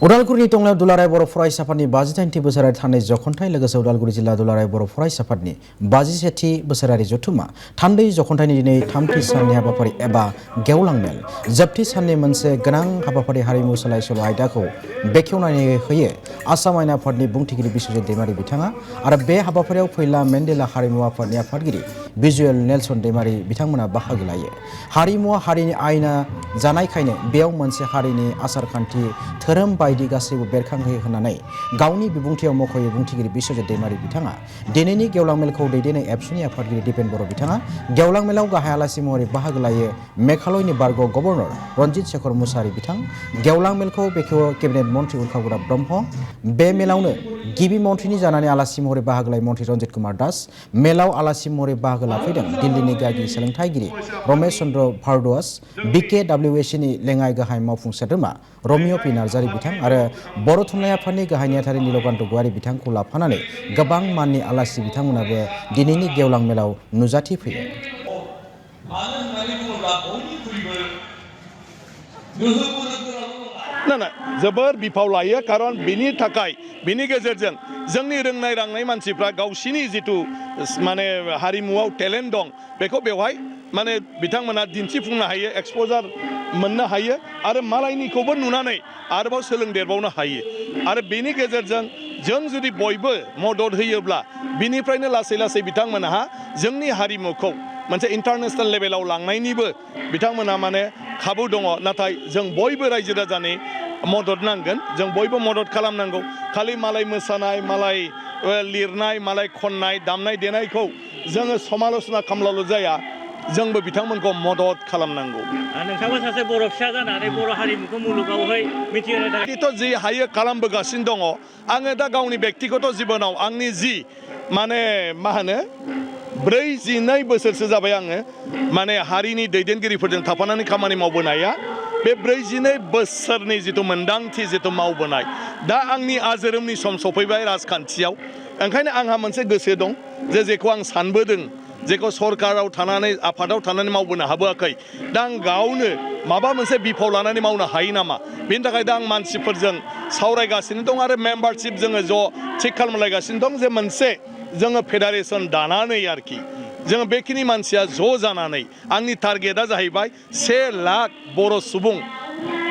उदालगुरिनि टंलायाव दुलाराय बर' फरायसाफोरनि 52थि बोसोरारि थान्दै जखनथाइ लोगोसे उदालगुरि जिल्ला दुलाराय बर' फरायसाफोरनि 51थि बोसोरारि जथुम्मा थान्दै जखनथाइनि दिनै 3थि साननि हाबाफारि एबा गेवलां मेल जोबथि साननि मोनसे गोनां हाबाफारि हारिमु सोलाय सोल' आयदाखौ बेखेवनानै होयो आसाम आयेन आफादनि बुंथिगिरि बिश्वजित दैमारि बिथाङा आरो बे हाबाफारियाव फैला मेन्डेला हारिमु आफादनि आफादगिरि भिजुएल नेलसन दैमारि बिथांमोना बाहागो लायो। हारिमुआ हारिनि आयना जानायखायनो बेयाव मोनसे हारिनि आसारखान्थि धोरोम बायदि गासैबो बेरखांहोयो होननानै गावनि बिबुंथियाव मख'यो बुंथिगिरि बिश्वजित दैमारि बिथाङा। दिनैनि गेवलां मेलखौ दैदेनो एबसुनि आफादगिरि दिपेन बर' बिथाङा। गेवलां मेलाव गाहाय आलासि महरै बाहागो लायो मेघालयनि बारग' गभर्नर रन्जित शेखर मुसाहारि बिथां। गेवलां मेलखौ बेखेवो केबिनेट मन्थ्रि उल्खागुरा ब्रह्म। बे मेलावनो गिबि मन्थ्रिनि जानानै आलासि महरै बाहागो लायो मन्थ्रि रन्जित कुमार दास। मेलाव आलासि महरै बाहागो लाफैदों दिल्लीनि गागि सोलोंथाइगिरि रमेश चन्द्र भारद्वाज, BKWACनि लेङाइ गाहाय मावफुं सोद्रोमा रमिय' पि नार्जारि बिथां आरो बर' थुनलाइ आफादनि गाहाय नेहाथारि नीलकान्त गयारि बिथांखौ लाफानानै गोबां माननि आलासि बिथांमोनाबो दिनैनि गेवलां मेलाव नुजाथिफैयो। जोबोर बिफाव लायो खारन बिनि थाखाय बिनि गेजेरजों जोंनि रोंनाय रांनाय मानसिफ्रा गावसिनि जिथु माने हारिमुआव टेलेन्ट दं बेखौ बेवहाय माने बिथांमोना दिन्थिफुंनो हायो, एक्सप'जार मोननो हायो आरो मालायनिखौबो नुनानै आरोबाव सोलोंदेरबावनो हायो आरो बेनि गेजेरजों जों जुदि बयबो मदद होयोब्ला बिनिफ्रायनो लासै लासै बिथांमोनहा जोंनि हारिमुखौ मोनसे इन्टारनेशनेल लेभेलाव लांनायनिबो बिथांमोना माने खाबु दङ। नाथाय जों बयबो रायजो राजानि मदद नांगोन, जों बयबो मदद खालामनांगौ। खालि मालाय मोसानाय, मालाय लिरनाय, मालाय खननाय, दामनाय देनायखौ जोङो समाल'सना खालामब्लाल' जाया, जोंबो बिथांमोनखौ मदद खालामनांगौ। नोंथाङाबो सासे बर' फिसा जानानै बर' हारिमुखौ मुलुगावहाय मिथिहोनो थाखाय जि हायो खालामबोगासिनो दङ। आङो दा गावनि बेक्तिगत जिबनाव आंनि जि माने मा होनो 42 बोसोरसो जाबाय आङो माने हारिनि दैदेनगिरिफोरजों थाफानानै खामानि मावबोनाया। बे 42 बोसोरनि जिथु मोन्दांथि जिथु मावबोनाय, दा आंनि आजोरोमनि सम सफैबाय राजखान्थियाव। ओंखायनो आंहा मोनसे गोसो दं जेखौ आं सानबोदों, जेखौ सरकाराव थानानै आफादाव थानानै मावबोनो हाबोआखै, दा आं गावनो माबा मोनसे बिफाव लानानै मावनो हायो नामा, बेनि थाखाय दा आं मानसिफोरजों सावरायगासिनो दं आरो मेम्बारशिप जोङो ज' थिग खालामलायगासिनो दं जे मोनसे जोङो फेडारेसन दानानै आरोखि जोङो बेखिनि मानसिया ज' जानानै आंनि टारगेटआ जाहैबाय 1 लाख बर' सुबुं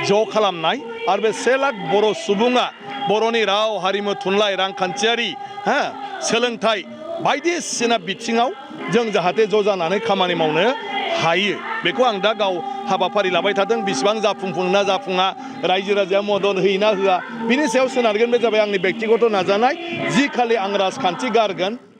ज' खालामनाय आरो बे 1 लाख बर' सुबुङा बर'नि राव हारिमु थुनलाइ रांखान्थियारि सोलोंथाइ बायदिसिना बिथिङाव जों जाहाथे ज' जानानै खामानि मावनो हायो, बेखौ आं दा गाव हाबाफारि लाबाय थादों। बेसेबां जाफुंना जाफुङा, रायजो राजाया मदद होयोना होआ, बिनि सायाव सोनारगोन। बे जाबाय आंनि बेक्तिगत नाजानाय। जि खालि आं राजखान्थि गारगोन